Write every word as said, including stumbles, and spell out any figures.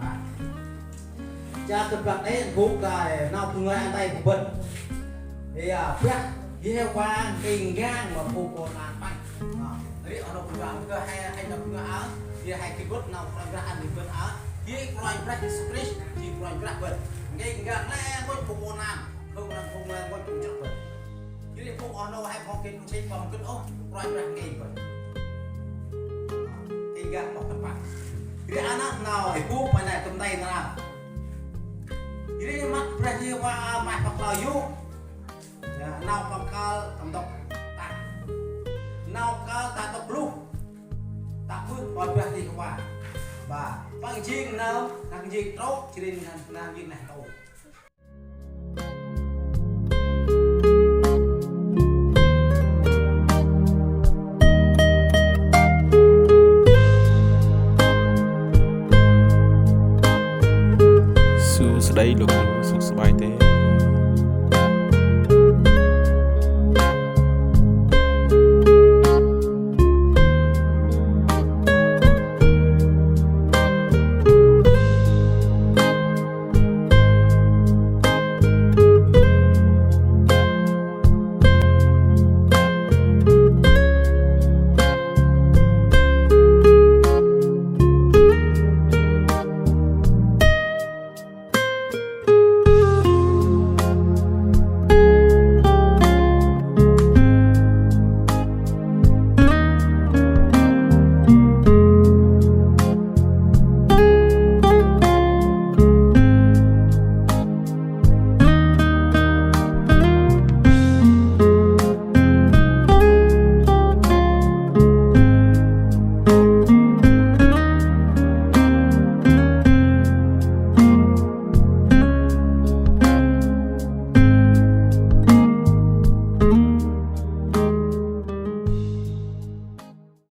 Ơ, Cha, khât păng nê gŭ ta nau Bunong ăn tay gŭ bân. Ê, Brah Yêhôva nti ngang ma phung ƀon lan Păng. Ri oh nô Bunong, kơ he, he nô Bunong a, ri he gĭt bân nau Kôranh Brah ăn gĭt bân a, ri Kôranh Brah Yêsu Krist, ri Kôranh Brah bân. Nti ngang lĕ ngôch phung ƀon lan, phung lan phung lan ngôch phung jrăk bân. Jêh ri phung oh nô he phung gĭt phung sĭt păng gĭt ôh, Kôranh Brah nti bân. Nti ngang ma khât păng. Ri ana nau ê bu păng nê tâm nti nra. Jêh ri măt Brah Yêhôva ma păng klao yô̆. Nau păng kơl tâm ntŭk tah. Nau kơl ta ntŭk luh. Ta bơh Kôranh Brah Yêhôva. Ba, păng jêng nơm, nơm jêng trôk, jêh ri nơm, nơm jêng neh ntu.